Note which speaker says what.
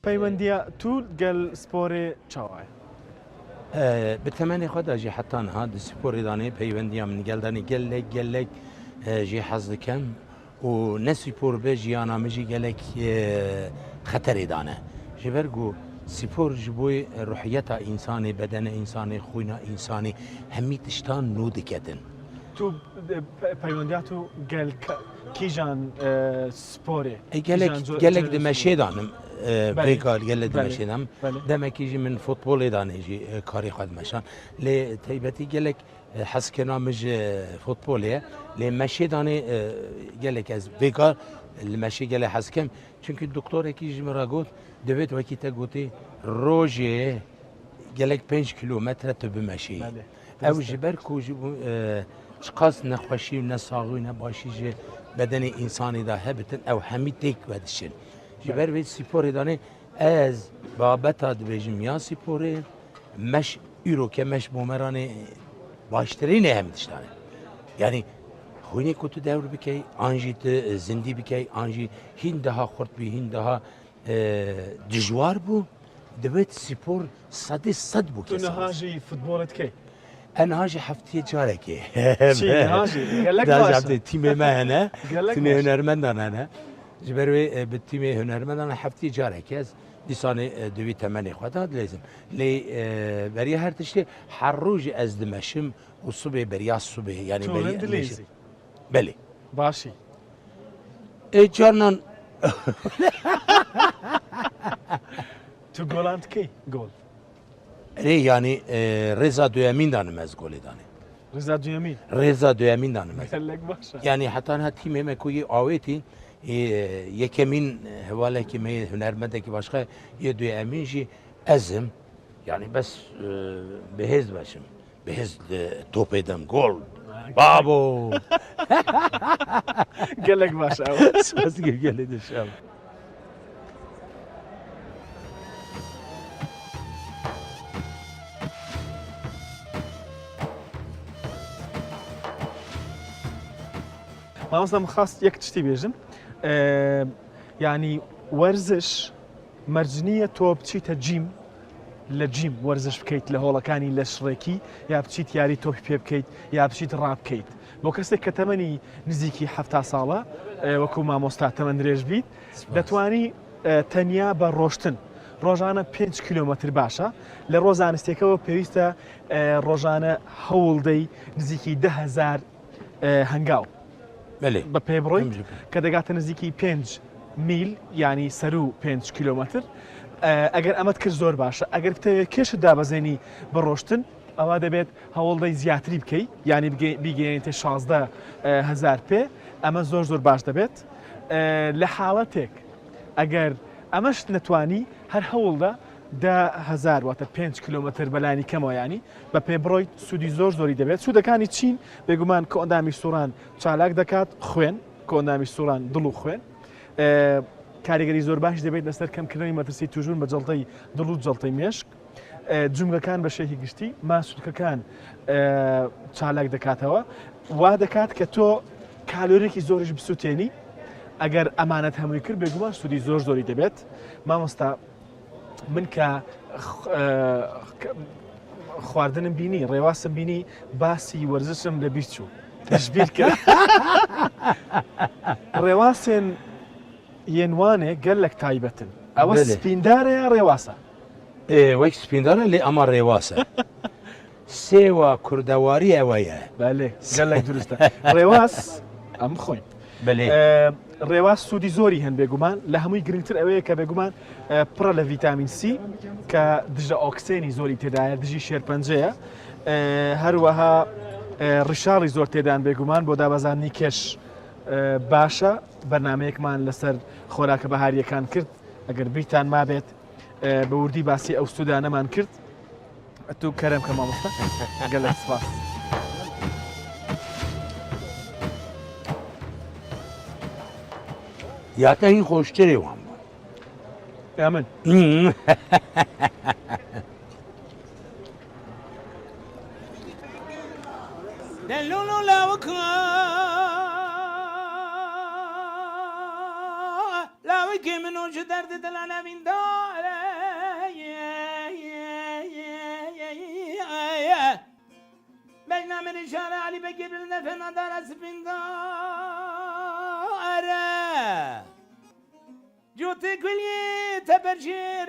Speaker 1: پەیوەندیە تو گەل سپۆرێ چاوایە؟
Speaker 2: bi temenê xwe de jî heta niha di sporê danê peywendiya min gel danê gelek gelek jê hez dikim û ne spor be jiyana min jî gelek xeterê dane. Ji ber ku spor ji bo ruhiyeta însanê, bedena însanê, xwîna însanê hemî tiştan nû diketin.
Speaker 1: Tu peywendiya tu gel kîjan sporê?
Speaker 2: Gelek gelek di meşê danim. Pêka gelek di meşê danim. Demekî jî min futbolê danê jî karê xwe dimeşan. Lê taybetî gelek hezkirina min ji futbolê ye. Lê meşê danê gelek ez vêka li meşê gelek hez dikim. Çunkî doktorekî ji min re got divêt wekî te gotî rojê gelek 5 kîlometre tu bimeşî. Ew ji ber ku ji çiqas nexweşî û nesaxî û nebaşî ji bedenê însanê de hebitin ew hemî têk vedişin. Ji ber vê sporê danê ez babeta dibêjim ya sporê meş îro ke meş bo me ranê baştirînê hemî tiştan e. Yanî xwînê ku tu dewr bikey an jî tu zindî bikey an jî hîn daha xurt bî hîn daha dijwar bû divêt spor sedê sed bû
Speaker 1: Tu niha jî futbolê dikey?
Speaker 2: Ez niha jî hefteyê carekê.
Speaker 1: Çi niha jî? Gelek baş e.
Speaker 2: Tîmê me hene. Tîmê hunermendan hene. Ji ber wê bi tîmê hunermendan hefteyê carekê ez dîsanê di wî temenê xwe de dilêzim. Lê beriya her tiştê her roj ez dimeşim û sibê beriya sibê yanî
Speaker 1: beriya dilêzî.
Speaker 2: Belê.
Speaker 1: Başî.
Speaker 2: Ê carnan
Speaker 1: Tu golan dikey gol?
Speaker 2: Rê yanî rêza duyemîn danim ez golê danê.
Speaker 1: Rêza duyemîn?
Speaker 2: Rêza duyemîn danim ez.
Speaker 1: Gelek baş e.
Speaker 2: Yanî heta niha tîmê me ku yê awêtî yekemîn hevalekî me yê hunermendekî başqa yê duyemîn jî ez im. Yanî bes bihêz beşim. Bihêz topê dem gol. Babo!
Speaker 1: Gelek baş ew.
Speaker 2: Spas dikim gelê dişam.
Speaker 1: Mamosta min xwest yek tiştî bêjim. Yanî werziş مەرج نییە تۆ بچیتە جیم لە جیم وەرزش بکەیت لە هۆڵەکانی لەشڕێکی یا بچیت یاری تۆپی پێ بکەیت یا بچیت ڕابکەیت بۆ کەسێک کە تەمەنی نزیکی ه ساڵە وەکو مامۆستا تەمەن درێژ بیت دەتوانی تەنیا بە ڕۆشتن ڕۆژانە 5 کیلومتر باشە لە ڕۆزانستێکەوە پێویستە ڕۆژانە هەوڵدەی نزیکی دههزار هەنگاو بە پێ بڕۆیت کە دەگاتە نزیکی 5 میل ینی سەرو 5 کیلومتر ئەگەر ئەمەت کرد زۆر باشە ئەگەر بتەوێت کێشت دابەزێنی بڕۆشتن ئەوە دەبێت هەوڵدەی زیاتری بکەی ینی بیگەێنیتە 16 هزار پێ ئەمە زۆر زۆر باش دەبێت لە حاڵەتێک ئەگەر ئەمەش نەتوانی هەر هەوڵدە 10هزار واتە 5 کیلومتر بەلانی کەمەوە ینی بە پێ بڕۆیت سوودی زۆر زۆری دەبێت سوودەکانی چین بێگومان کۆئەندامی سوڕان چالاک دەکات خوێن کۆئەندامی سوڕان دڵ و خوێن کاریگەری زۆر باش دەبێت لەسەر کەمکردنەوەی مەترسی توشبوون بە جەڵتەی دڵ و جەڵتەی مێشک جومگەکان بە شێوەیەکی گشتی ماسولکەکان چالاک دەکاتەوە وا دەکات کە تۆ کالۆرێکی زۆریش بسووتێنی ئەگەر ئەمانەت هەمووی کرد بێگومان سوودی زۆر زۆری دەبێت مامۆستا من کە خواردنم بینی ڕێواسم بینی باسی وەرزشم لە بیر چوو تەشبیر کرد ڕێواسێن یێنوانێ گەلک تایبەتن ئەوە سپیندارە یا ڕێواسە
Speaker 2: وەک سپیندارە لێ ئەمە ڕێواسە سێوە کوردەواری ئەوەیە.
Speaker 1: بەلێ گەلەک دروستە ڕێواس ئەم خۆین.
Speaker 2: بەلێ.
Speaker 1: ڕێواس سوودی زۆری هەن بێگومان لە هەمووی گرنگتر ئەوەیە کە بێگومان پڕە لە ڤیتامین سی کە دژە ئۆکسێنی زۆری تێدایە دژی شێرپەنجەیە هەروەها ڕیشاڵی زۆر تێدان بێگومان بۆ دابەزاندنی کێش باشە بەرنمەیەکمان لەسەر خۆراکە بەهاریەکان کرد ئەگەر بیرتان مابێت بە وردی باسی ئەو سوودانەمان کرد ئەتوو کەرەم کە مامۆستا گەلەک سپاس.
Speaker 2: یاتە هین خۆشترێ وام بوو.
Speaker 1: یا من
Speaker 2: دلولو لاوکا لاوکا. Lawikê min o ji derdê dila nevîndar e. Bejna min îşare Elî Begê bilinde fena dara spîndar e. Cotê kuliyê teper jêr.